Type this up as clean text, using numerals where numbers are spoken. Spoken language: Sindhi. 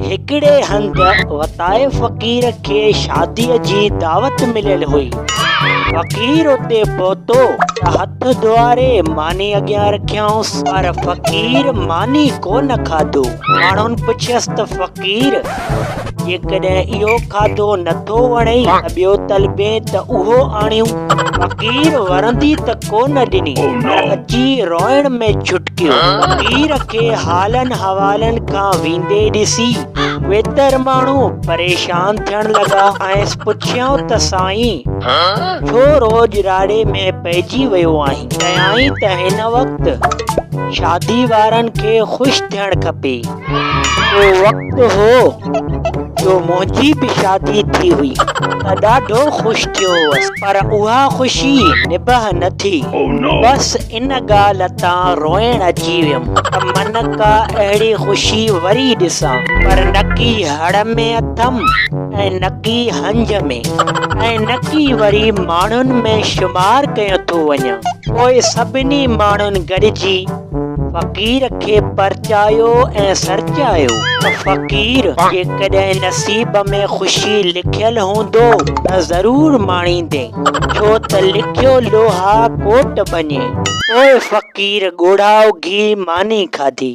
هڪڙي هنڌ وتائي فقير کي شاديء جي دعوت مليل هئي. فقير اتي پهتو ته هٿ ڌوئاري ماني اڳيان رکيائونس، پر فقير ماني ڪو نه کاڌو. ماڻهن پڇيس ته فقير! جيڪڏهن اهو کاڌو نه ٿو وڻئي ته ٻيو طلبين ته اهو آڻيون. فقير ورندي ته ڪو نه ڏني، پر اچي روئڻ ۾ ڇٽڪيو. فقير کي حالن حوالن کان ويندي ڏسي ويتر ماڻهو پريشان ٿيڻ لڳا. کانئس پڇيائون ته سائين! ڇو روڄ راڙي ۾ پئجي ويو آهين؟ چيائين ته هن وقت شادي وارن کي خوش ٿيڻ کپي. ڪو وقت هو جو منهنجي به شادي ٿي هئي ته ڏاڍو خوش ٿيو هوس پر اها خوشي نبهه نه ٿي. بس ان ڳالهه تان روئڻ اچي ويم ته من ڪا اهڙي خوشي وري ڏسان پر نڪي هڙ ۾ اٿم ۽ نڪي هنج ۾ ۽ نڪي وري ماڻهن ۾ شمار ڪيو ٿو وڃان. پوء سڀني ماڻهن گڏجي فقير کي پرچايو ۽ سرچايو ته فقير جيڪڏهن نصيب ۾ خوشي لکيل هوندو ته ضرور ماڻيندين، ڇو ته لکيو لوها ڪوٽ ڀڃي. پوء فقير ڳوڙها اگهي ماني کاڌي.